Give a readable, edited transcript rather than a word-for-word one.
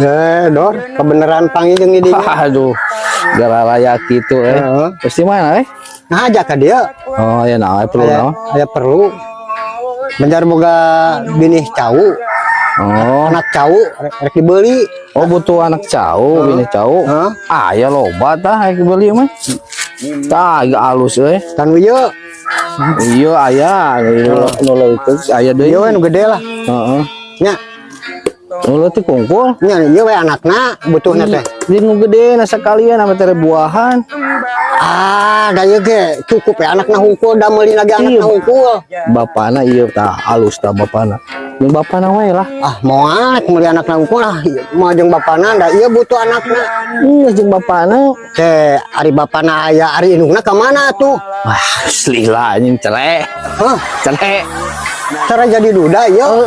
Eh, Dor, kebenaran panggil jeung di dinya. Aduh, gara raya gitu eh. Heeh. Terus di mana eh? Nah, aja ka dia. Oh, ya nah, perlu Aya, naon? Aya perlu. Banjar boga binih cau, anak cau rek dibeli. Oh, butuh anak cau, binih cau. Heeh. Ah, ya loba tah rek dibeli mah. Tah, agak halus euy. Kan ieu, Iya, aya, nu leutik aya deui. Ieu we nu gede lah. Heeh. Nya, Nu leutik kungkul. Nya ieu we anakna butuhna teh. Di nu gede na sekalian sama tere buahan. Ah, da ieu ge cukup ya anakna hungkul, da meuli lagi anakna hungkul. Bapana ieu tah, halus tah bapana. Jeung bapana we lah. Ah, moal rek meuli anakna hungkul lah, moal jeung bapana, da ieu butuh anakna. Iya, jeung bapana. Teh, ari bapana aya, ari indungna ka mana tuh? Wah, lila anjing, cerai. Hah, Cerai. Cara jadi duda ieu.